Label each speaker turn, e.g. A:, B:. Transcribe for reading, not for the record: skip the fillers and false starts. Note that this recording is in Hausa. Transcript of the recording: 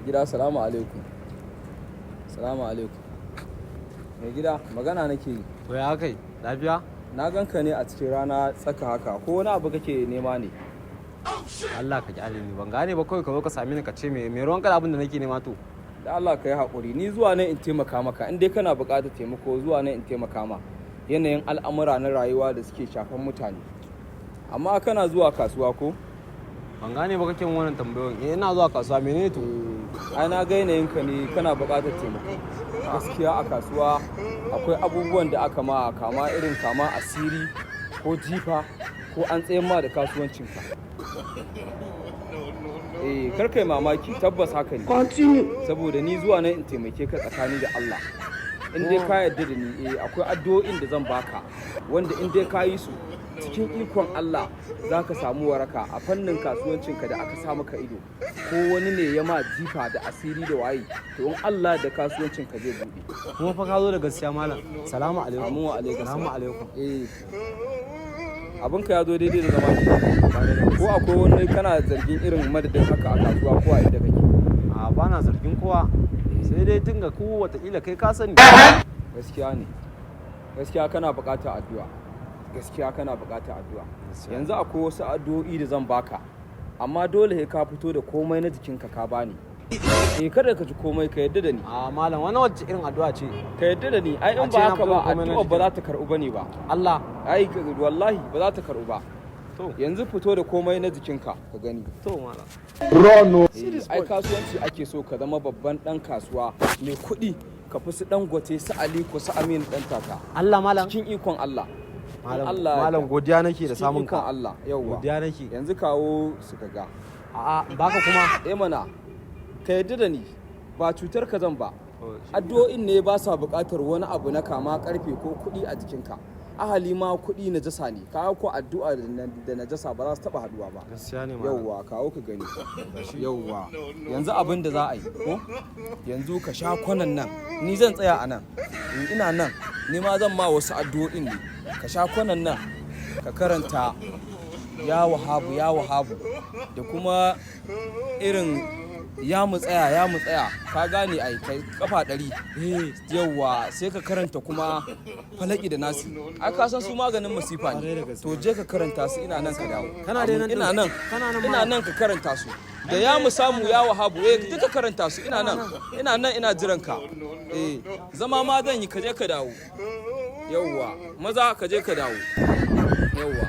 A: Gida, salamu alaikum. Salamu alaikum. Mai gida, magana nake yi.
B: To, ya kai? Lafiya?
A: Na gan ka ne a cikin rana tsaka haka, ko wani abu kake nema ne?
B: Allah ka kyale ni, ban gane ba. Kawai ka zo ka same ni ka ce me ruwan ka da abin da nake nema to?
A: Da Allah ka yi haƙuri, ni zuwa ne in taimaka maka. In dai kana buƙatar taimako, zuwa ne in taimaka ma. Yanayin al'amura na rayuwa da suke shafan mutane. Amma kana zuwa kasuwa ko?
B: Ban gane ba kake min wannan tambayoyin. Eh, ina zuwa kasuwa, menene to?
A: Ai na ga yanayin ka ne, kana buƙatar taimako. Gaskiya a kasuwa akwai abubuwan da aka ma kama, irin kama asiri ko jifa ko an tsayar ma da kasuwancinka. Eh, kar kai mamaki, tabbas haka ne. Saboda ni zuwa nan in taimake ka tsakani da Allah. In dai ka yarda da ni, eh, akwai addu'o'in da zan baka wanda in dai ka yi su, cikin ikon Allah za ka samu waraka a fannin kasuwancinka da aka sa maka ido, ko wani ne ya ma jifa da asiri da waye, to in Allah da kasuwancinka zai buɗe.
B: Kuma fa ka zo da gaskiya, malam. Salamu alaikum.
A: Amin wa alaikum.
B: Salamu alaikum.
A: Eh, abinka ya zo daidai da zama. Ko akwai wani kana zargin irin madadin haka a kasuwa ko a inda kake?
B: A, ba na zargin kowa. Sai dai tun ga ku watakila kai ka sani.
A: Gaskiya ne, gaskiya kana buƙatar addu'a, gaskiya kana buƙatar addu'a. Yanzu akwai wasu addu'o'i da zan baka, amma dole sai ka fito da komai na jikinka ka bani. Eh, kada ka ji komai, ka yadda da ni.
B: A, malam, wannan wacce irin addu'a ce?
A: Ka yadda da ni ai, in
B: A ce
A: ba
B: na
A: haka
B: fito
A: ba
B: da komai na
A: addu'a ba
B: jikin.
A: za ta karɓu bane ba.
B: Allah?
A: Ai wallahi ba za ta karɓu ba.
B: To.
A: Yanzu fito da komai na jikinka ka gani.
B: To, malam.
A: Eh, ai kasuwanci ake so ka zama babban dan kasuwa mai kuɗi, ka fi su Dangote, su Aliko, su Aminu Dan Tata.
B: Allah, malam.
A: Cikin ikon Allah.
B: Malam,
A: Allah ya
B: malam,
A: yarda.
B: godiya nake da
A: Cikin
B: samun
A: ikon
B: ka.
A: Allah, yauwa.
B: Godiya nake.
A: Yanzu kawo su ka ga.
B: A'a, baka kuma.
A: Eh mana, ka yarda da ni, ba cutar ka zan ba. Addu'o'in ne ba sa buƙatar wani abu na kama karfe ko kuɗi a jikinka. Ahali ma kuɗi najasa ne, kawo ko addu'a da najasa ba za su taɓa haɗuwa ba.
B: Gaskiya ne, malam.
A: Yauwa, kawo ka gani. Yauwa, yanzu abin da za a yi ko yanzu, ka sha kwanan nan, ni zan tsaya a nan. In ina nan ni ma zan ma wasu addu'o'in ne. Ka sha kwanan nan, ka karanta ya Wahabu, ya Wahabu, da kuma irin ya mu tsaya, ya mu tsaya, ka gane ai, kai kafa 100. Yauwa, sai ka karanta kuma Falaki da Nasi. Ai ka san su maganin masifa ne. To, je ka karanta su, ina nan, ka dawo.
B: Kana dai nan
A: Ina
B: din?
A: nan.
B: Kana nan,
A: Ina
B: malam?
A: nan, ka karanta su da ya mu samu, ya Wahabu. Eh, duka karanta su, ina nan, ina nan, ina jiran ka. Eh, zama ma zan yi, ka je ka dawo. Yauwa, maza ka je ka dawo. Yauwa.